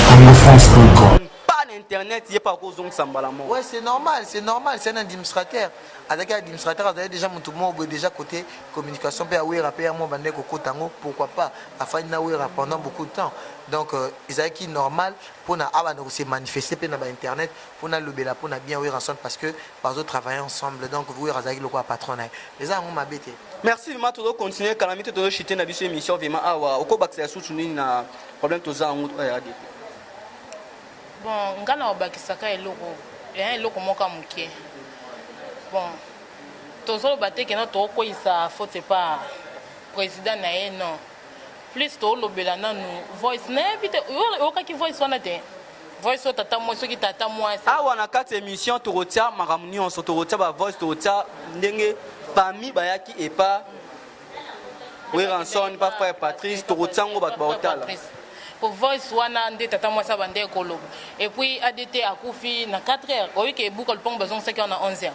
Congofrance.com pas na internet ye pa akozongisa mbala moko. Ouais, c'est normal, c'est normal, c'est un administrateur. Azalaki administrateur, azalaki déjà mutu moko boye déjà côté communication pe awera pe ya mwa bande kokota yango, pourquoi pas afandi na Wera pendant beaucoup de temps. Donc euh, ezalaki normal pona abanda ko se manifester pe na ba internet pona lobela pona bien Werrason parce que bazo travailler ensemble donc Wera azalaki lokola patron na ye. Eza yango mabe te. Merci vraiment tozo continuer kala mite tozo chuter na biso émission vraiment awa okobakisa lisusu nini na problème toza yango oyo ya ADP. Bon nga na obakisaka eloko ya eloko moko ya moke bon tozoloba te kena tokokweyisa faute epa président na ye non plus tolobela nanu voice nayebi te oyokaki voice wana te voice oyo tata mwasi soki tata mwasi awa na kati ya émission tokotia makambo nyonso tokotia ba voice tokotia ndenge famille bayaki epa. Werrason pa frère Patrice tokotia yango bato baotala. Po voice wana nde tata mwasi abandaki koloba et puis adt akufi na 4 heures oyebi ke buka lupango bazongisaki yango na 11 heures.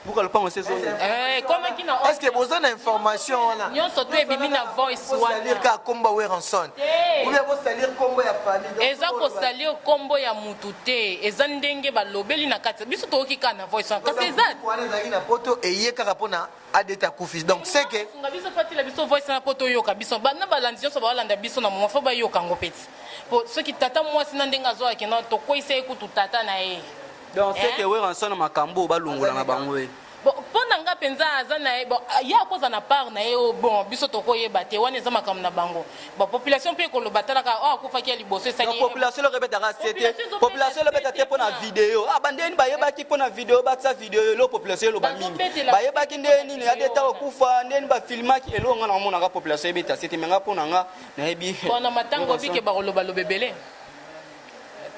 Buka lupango se ezongi. Eh, ekomaki na Est-ce que boza na information wana? Nyonso to ebimi na voice wana. Bosalir kaka kombo ya Werrason. Te. Ou bien bosalir kombo ya famille. Donc, Eza kosalir kombo ya mutu te, eza ndenge balobeli na kati. Biso toyoki kaka na voice wana. Kasi eza wana ezalaki na poto eye kaka pona ADT akufi. Donc c'est que sunga biso fatila biso voice na po toyoka biso bana balandi nyonso baolanda biso na moma fo bayoka yango peti po soki tata mwasi na ndenge azwaki na tokweyisa ye kutu tata na ye. Donc c'est que Werrason na makambo oyo balongola na bango ye. Bon, mpo na nga mpenza aza na ye bon, ye akoza na part na ye oyo bon biso tokoyeba te, wana eza makambo na bango. Bon, population mpe ekoloba talaka oyo akufaki ya liboso esali Donc population eloko ebetaka se te, Population ezobeta population elobeta te mpo na video. Ah ba ndeni bayebaki mpo na video batia video eloko population eloba mingi. Bazobetela Bayebaki nde nini video adeta wana. kokufa ndeni ba filmaki eloko nga namonaka population ebeta se te mais nga mpo na nga nayebi. Bon, na matanga obike bakoloba loba ebele.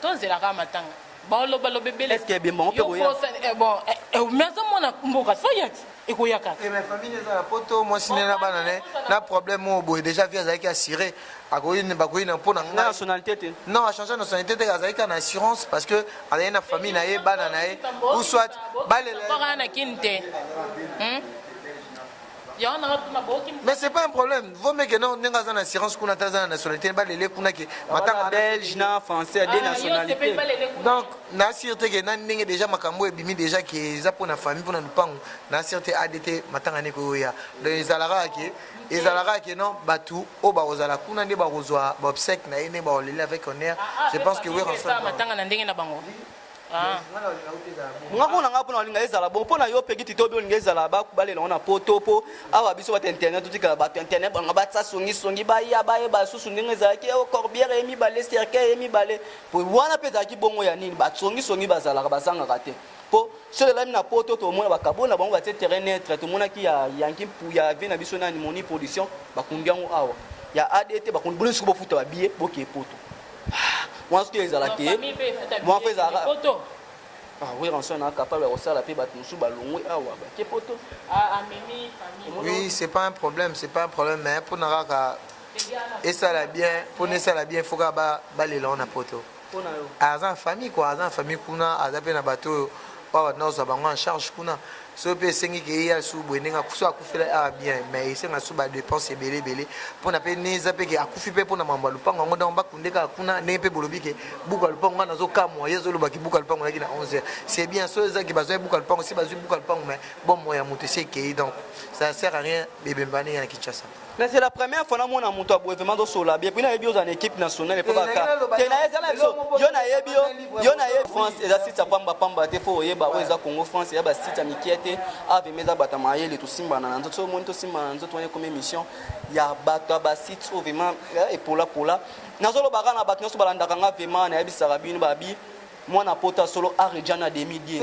Tozela kaka matanga. Baoloba loba ebele. Est-ce que ebemba yango mpe Yo koya? kosa, eh, bon, eh, eh, mais aza mwana mboka, so ya ti, ekoya kaka. Eh, mais famille eza na poto, mwasi ne na bana ne, na problème oyo boye déjà vie azalaki assuré, akoki bakoki na mpo na Na ngai. nationalité te. Non, a changé nationalité te, azalaki kaka na assurance parce que azalaki na famille na ye, bana na ye, ou soit balela ye. Baka na kin te. Yango na tuna boki. Mais c'est pas un problème. Vaut mieux que non, ndenge aza na assurance kuna ta aza na nationalité balele kuna ke matanga belge na français deux nationalités. Donc na assure te ke na ndenge déjà makambo ebimi déjà ke eza pona famille pona lupango na assure te ADT matanga ne koya. Donc ezalaka ke ezalaka ke non batu oyo bakozala kuna nde bakozwa ba obsèque na ye nde bakolela avec honneur. Je pense que oui matanga na ndenge na bango. Ah. Nga mpo na nga mpo na olinga ezala bon mpo na yo pegi tito obi olinga ezala balela ngo na poto mpo awa biso bato internet totikala bato internet banga batia songisongi baya bayeba susu ndenge ezalaki o corbière ye mibale cercueil ye mibale po wana mpe ezalaki bongo ya nini basongisongi bazalaka bazangaka te mpo soki elami na poto tomona bakaboli na bango batie terrain neutre tomonaki ya yanki ya vie na biso nani moni production bakundi yango awa ya adt bakundi bino soki bofuta babiye bokee poto wana soki ezala te mwa mpe ezalaka ah oui rançon na capable ya kosala mpe bato mosusu balongwe awa bake poto ah, oui c'est pas un problème c'est pas un problème mais mpona kaka esala bien mpona esala bien faut kaka balela ngo na poto aza na famille quoi aza na famille kuna aza mpe na bato oyo oyo bato nazwa bango en charge kuna soki mpe esengi ke ye asu boye ndenge so akufela awa bien mais esenga su badepense ebele ebele mpona mpe ne eza mpe ke akufi mpe mpona mambo ya lupango yango donc bakunde kaka kuna ndenge mpe bolobi ke buku ya lupango ngai nazokamwa ye azolobaki buku ya lupango ezalaki na 11 heures c'est bien so ezaki bazwaki buku ya lupango si bazwi buku ya lupango mais bomoi ya moto esi ekei donc ça sert à rien bebemba ndenge na kinshasa Mais c'est la première fois namona moto ya boye vraiment azosolola bien. Puis nayebi oza na équipe nationale epo baka. Te na ezala biso yo nayebi yo yo nayebi France eza site ya pamba pamba te faut oyeba oyo eza Congo France ya ba site ya mikie te. Ah vraiment eza bata mayele tosimbana na nzoto omoni tosimbana na nzoto wana ekomi émission ya bato ya ba site oyo vraiment epola pola. Nazoloba kaka na bato nyonso balandaka nga vraiment nayebisaka bino babi mwana pota solo areja na demi die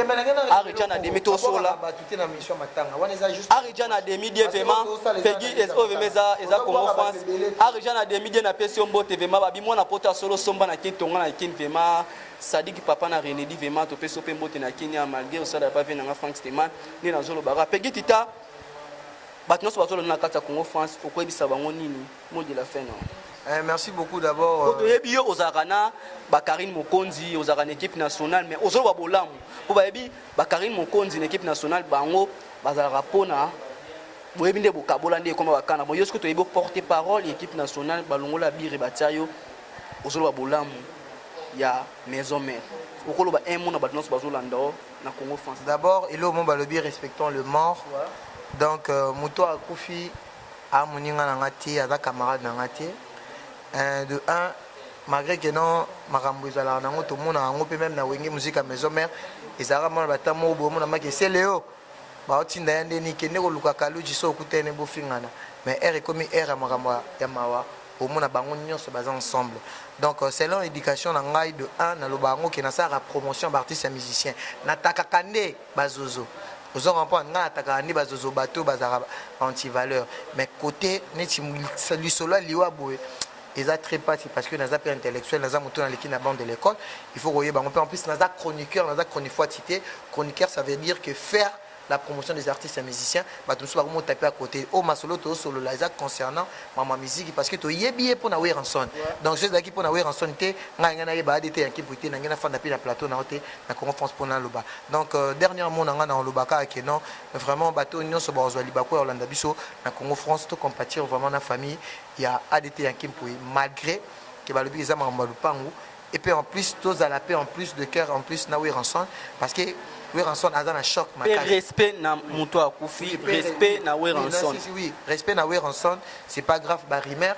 areja na demi tosola areja na demi die vraiment pegi oyo vraiment eza eza congo france areja na demi die napesi yo mbote vraiment babi mwana pota solo somba na kin tonga na kin vraiment sadiki papa na renedi vraiment topesi yo mpe mbote na kin ya malgré osala pa vie nanga frank steman nde nazolobaka pegi tita bato nyonso bazolanda na kati ya congo france okoyebisa bango nini mot de la fin na Eh, merci beaucoup d'abord. Euh... Toyebi yo ozalaka na ba Karine Mokonzi, ozalaka na équipe nationale mais ozoloba bolamu. Po bayebi ba Karine Mokonzi na équipe nationale bango bazalaka pona boyebi nde bokabola nde ekoma bakana. Bon yo soki toyebi porte parole ya équipe nationale balongola bire batia yo ozoloba bolamu ya maison mère. Okoloba un mot na bato nyonso bazolanda yo na Congo France. D'abord, eloko mo balobi respectons le mort. Ouais. Donc euh, moto akufi A moninga na nga te, aza camarade na nga te. Un de un, malgré que non makambo ezalaka nango tomonaka yango mpe meme na wenge musica maison mère ezalaka mona bata moko boye omona maki eseleo baotinda ya ndeni kende koluka kaluji so okutani bofingana mais heure ekomi heure ya makambo ya mawa omona bango nyonso baza ensemble donc euh, selon éducation na ngai de 1 naloba yango ke nasalaka promotion ya baartiste ya musicien natakaka nde bazozo ozo comprendre nga natakaka nde bazozo bato bazalaka anti valeur mais côté neti lisolo ya liwa boye eza très pasi parce que naza mpe intellectuel naza moto naleki na bande de l'école il faut koyeba yango mpe en plus naza chroniqueur naza chronifoiti te chroniqueur ça veut dire que faire. la promotion des artistes et musiciens. Bato mosusu bakomi otape à côté. Oyo masolo tozosolola eza concernant mama miziki, parce que toyebi ye mpo na Werrason. Donc soki ezalaki mpo na Werrason te, ngai ngai nayeba ADT Yanki Mpui te, na ngai nafanda mpe na plateau na yo te na Congo France mpo naloba. Donc dernier mot na ngai na oloba kaka ke non, vraiment bato nyonso bakozwa libaku ya kolanda biso na Congo France, to compatir vraiment na famille ya ADT Yanki Mpui, malgré ke balobi eza makambo ya lupangu. Et puis en plus tozala pe en plus de cœur en plus na Werrason, parce que Werrason aza na choc Pe makasi. Respect na moto akufi, respect na Werrason. Oui, si, si, oui, respect na Werrason, c'est pas grave, ba rumeur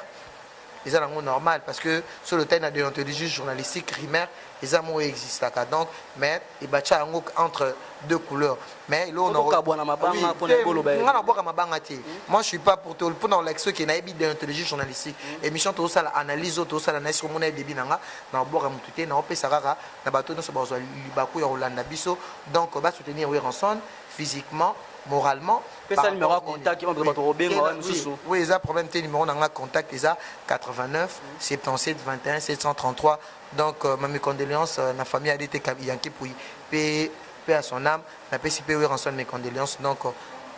eza nango normal, parce que sur le terrain de déontologie journalistique, rumeur eza moko existaka. Donc mais ebatya yango entre deux couleurs, mais eloko na- Okokabwana mabanga Oui, mpona te, ekoloba ye. nga nabwaka mabanga te. Moi, je suis pas pour to mpona kolakisa oke nayebi déontologie journalistique. Émission tozosala, analyse oyo tozosala na esi komona edebi na nga, na kobwaka motu te, naopesa kaka na bato nyonso bazwa libaku ya kolanda biso. Donc basoutenir Werrason physiquement, moralement. Pesa Par numéro ya rapport contact, nini. bato bakobenga Oui, wana mosusu. Oui, eza problème te. Numéro na nga contact eza 89 77 21 733. Donc ma condoléances na famille ADT Yanki Pui, pe paix à son âme. Napesi mpe Werrason mes condoléances. Donc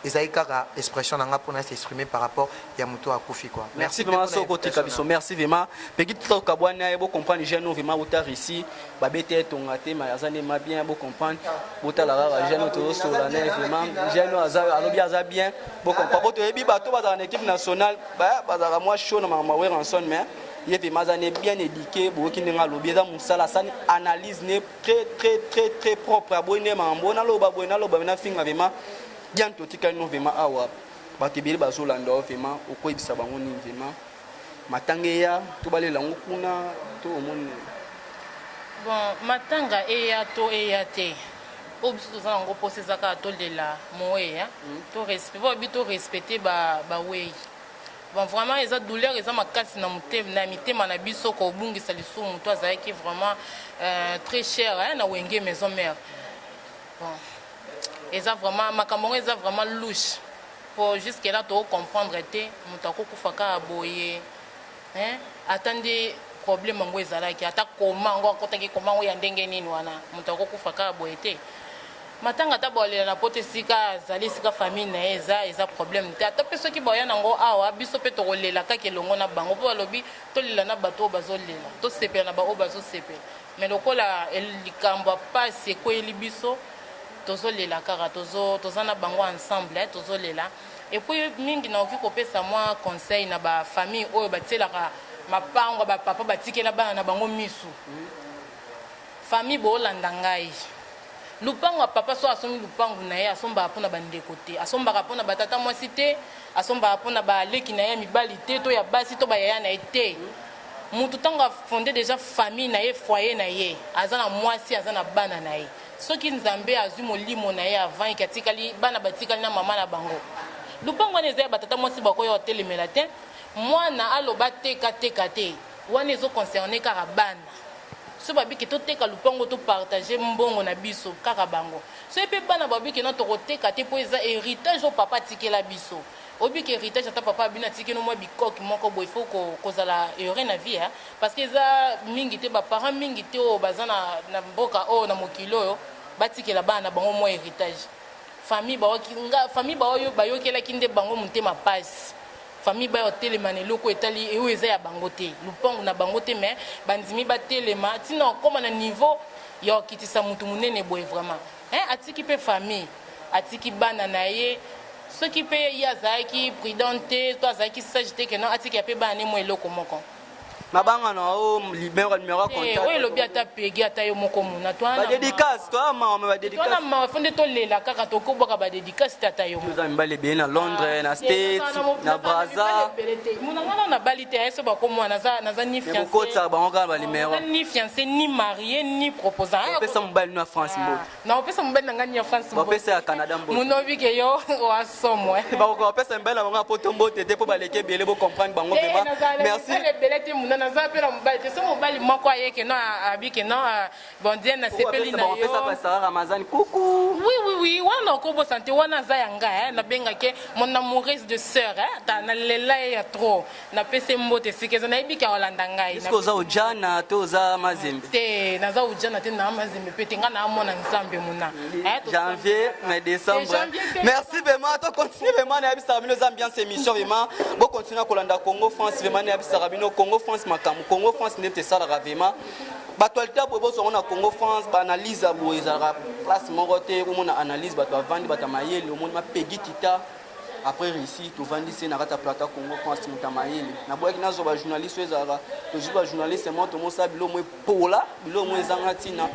ezali kaka expression na nga mpona s'exprimer par rapport ya moto akufi, quoi. Merci mpe vraiment. mpona Soko otika invitation biso. na. Merci vraiment, peki tokabwana ye. Bocomprendre, jeune oyo vraiment bota Russie, babete etonga te, ma aza nde ma bien. Bocomprendre, botala kaka jeune oyo tozosola na ye. Vraiment, jeune oyo aza, alobi aza bien. Bocomprendre, po toyebi bato bazalaka na équipe nationale, bazalaka mwa chaud na makambo ya Werrason, mais ye vraiment aza ne bien éduqué. Boyoki ndenge alobi, eza mosala, asali analyse ne très très très très propre. Aboyi nde makambo naloba boye, naloba nafinga. Vraiment bien, totikali no vraiment awa, bato ebele bazolanda yo. Vraiment, okoyebisa bango nini? Vraiment, matanga eya to balela yango kuna to omoni? Bon, matanga eya to eya te, oyo biso toza nango mposa eza kaka tolela moweya, to respect po babi to respecte bawei. Bon, vraiment eza douleur, eza makasi na motema, na mitema na biso, kobungisa lisusu moto azalaki vraiment très cher, hein, na Wenge Maison Mère. Bon, eza vraiment makambo yango eza vraiment louche, po jusque là tokocomprendre te moto akokufa kaka boye, hein? Ata nde problème yango ezalaki, ata koma yango akɔtaki koma yango ya ndenge nini wana, moto akokufa kaka boye te. Matanga ata baolela na poto, esika azali, esika famille na ye eza, eza problème te. Ata mpe soki baoya nango awa, biso mpe tokolela kaka elongo na bango, mpo balobi tolela na bato oyo bazolela, tosepela na baoyo bazosepela. Mais lokola likambo ya pasi ekweyeli biso, tozolela kaka, toza na bango ensemble, eh, tozolela. Et puis mingi nakoki kopesa mwa conseil na bafamille oyo batielaka mapango, bapapa batikela bana na bango misu. Famille, boolanda ngai, lupango ya papa, so asombi lupango na ye, asombaka mpona bandeko te, asombaka mpona batata mwasi te, asombaka mpona baleki na ye ya mibali te, to ya basi, to bayaya na ye te. Mutu ntango afonde déjà famille na ye, foyer na ye, aza na mwasi, aza na bana na ye, soki Nzambe azwi molimo na ye avant eke atikali, bana batikali na mama na bango. Lupango wana eza ya batata mwasi, bakoya otelemela te. Mwana aloba teka teka te, wana ezoconcerne kaka bana. So babiki toteka lupango, topartage mbongo na biso kaka bango. So mpe bana babiki na tokoteka te, mpo eza héritage oyo papa atikela biso. Obiki héritage, ata papa abino atikeli mwa bikoki moko boye, faut kozala heureux na vie, hein? Parce que eza mingi te, baparent mingi te oyo baza na mboka oyo, na mokili oyo, batikela bana na bango mwa héritage. Famille baoki nga, famille baoyo bayokelaki nde bango motema pasi. Famille bayo telema na eloko etali oyo eza ya bango te, lupango na bango te, mais bandimi batelema ntina okóma na niveau ya kokitisa motu monene boye. Vraiment, hein, atiki mpe famille, atiki bana na ye. Soki mpe ye azalaki prudent te to azalaki sage te, keno atiki ya mpe bana ne mwa eloko moko. Mabanga na o numéro ya Eh, oyo elobi ata pegi, ata yo moko muna. Badédicace, toa mawa me. Twana badédicace. Mawa, fo nde tolela kaka, tokobwaka badédicace te, ata yo moko. Toza mibali ebele na Londres, na States, na Braza. Muna nga na nabali te, aye so bakomwa naza ni me bokotisaka bango kaka banuméro. Naza ni fiancé, ni marié, ni proposant. Opesa mobali no ya France mbote. Na opesa mobali na ngai ni ya France. Bapesa ya Canada mbote. Munobi ke yo wasomo. Bakoka bapesa mibali na bango ya poto mbote te, mpo baleki ebele. Bocomprendre bango vraiment. Merci. Ebele te, muna. Donc naza mpe na mobali te. So mobali moko aye ke non, abi ke non, bon Dieu, nasepeli na yo. Sarah Ramazani, coucou. Oui, wana okobosana te, wana aza ya ngai, nabengaki mon amoureuse de sœur, ta nalela ye ya trop. Napesi ye mbote esika eza, nayebi ke akolanda ngai. Est-ce oza Ojana to oza Mazembe? Te, naza Ojana te, naa Mazembe mpe te, ngai naamona Nzambe mona. Janvier mais décembre. Janvier te. Merci vraiment, to continue vraiment, nayebisaka bino eza ambiance émission. Vraiment bocontinue kolanda Congo France. Vraiment nayebisaka bino Congo France makambo, Congo France nde tesalaka vraiment baactualité boye. Bozwango na Congo France, baanalyse ya boye ezalaka place moko te. Omona analyse, bato bavandi, bato ya mayele, omoni mapegi tita après réussi, tovandi se na kati ya plateau Congo France. Moto ya mayele naboyaki nazwa bajournaliste oyo ezalaka, tozwi bajournaliste mo tomosala bilo mo epola, bilo mo ezanga ntina.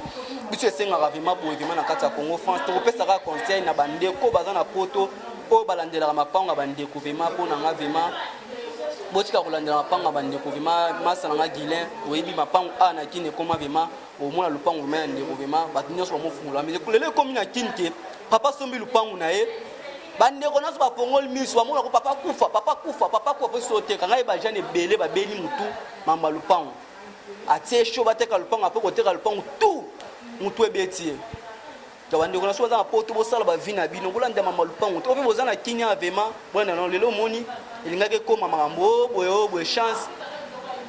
Biso esengaka vraiment boye, vraiment na kati ya Congo France tokopesaka conseil na bandeko baza na Poto oyo balandelaka mapango ya bandeko. Vraiment mpo na nga, vraiment botika kolandela mapango ya bandeko. Vraiment masa na nga Guilin, oyebi mapango a na Kini ekoma vraiment, omona lupango vraiment ya ndeko, vraiment bato nyonso bamofungola. Mais lelo ekomi na Kini ke papa sombi lupango na ye, bandeko nyonso bafongoli miso, bamonako papa kufa, papa kufa, papa kufa, mpo so oteka. Ngai bajeunes ebele babeli mutu mambo ya lupango, atie sho bateka lupango, apo koteka lupango tout mutu ebeti ye. To bandeko na so baza na Poto, bosala bavie na bino, bolanda mama lupango to mpe boza na Kinia, vraiment bolanda nano. Lelo omoni elingaki ekóma makambo oyo boye, oyo boye. Chance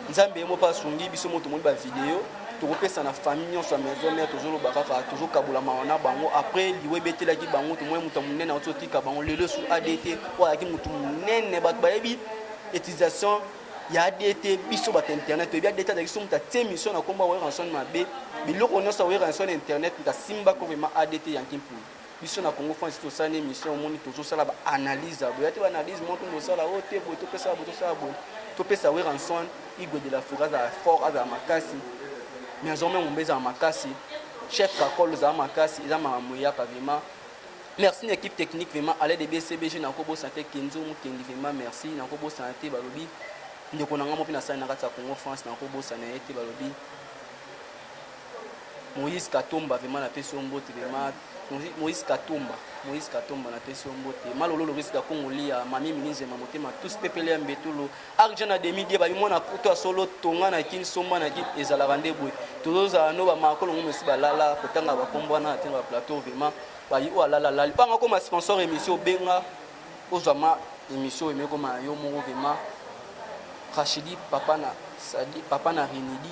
Nzambe ye mo mpe asungi biso mo tomoni bavideo. Tokopesa na famille nyonso ya Maison Mère, tozoloba kaka tozokabola mawa na bango après liwa ebetelaki bango. Tomoni moto ya monene auti otika bango lelo esu adt oyo azalaki motu monene. Bato bayebi utilisation ya ADT, biso bato internet toyebi ADT azalaki so moto atie mission na kombo ya Werrason mabe, biloko nyonso ya Werrason internet moto asimbako vraiment ADT Yanki Mpulu. Biso na Congo France tosala na émission, omoni tozosala baanalyse ya boye te, baanalyse moko tosala oyo te boye, topesa boye, tosala boye, topesa Werrason Igwe de la Forêt azala fort, azala makasi, Maison Mère Mombe ezala makasi, chef Kakol ezala makasi, eza makambo eyaka. Vraiment merci na équipe technique, vraiment à l'aide de BCBG. Nakobosana te Kenzo Mokendi, vraiment merci. Nakobosana te balobi ndeko na nga mo mpe nasali na kati ya Congo France, nakobosana ye te, balobi Moïse Katomba. Vraiment napesi yo mbote, vraiment Moïse Katomba, Moïse Katomba, napesi yo mbote. Malolo Loris Gakongolia, mami Milinzema, motema tous pepele ya mbetolo argent na demi die babi mwana Poto ya solo, tonga na Kini, somba na Kini, ezalaka nde boye. Tozozala no bamakolo ngo mosi balala kotanga bakombo wana te na baplateau. Vraiment bayi oyo alala lali mpanga koma sponsor émission, obenga ozwa ma émission oyo emekoma yo moko. Vraiment Rachidi, papa na Sadi, papa na Renidi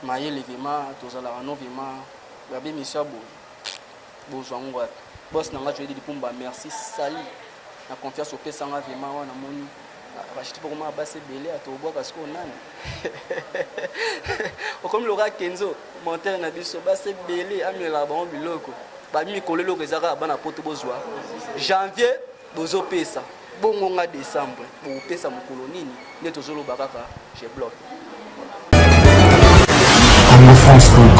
mayele, vraiment tozalaka no vraiment babe émission ya boye bozwa ngo wapi? Boss na nga Joedi Lipumba, merci, sali na confiance opesanga. Vraiment wana moni Rachidi mpo koma basi ebele atobwaka sikoyo nani okomi loka Kenzo montere na biso, basi ebele amelaka bango biloko babi mikolo. Eloko eza kaka bana Poto bozwa janvier, bozopesa bongo nga décembre, bokopesa mokolo nini? Nde tozoloba kaka je bloque. congofrance.com.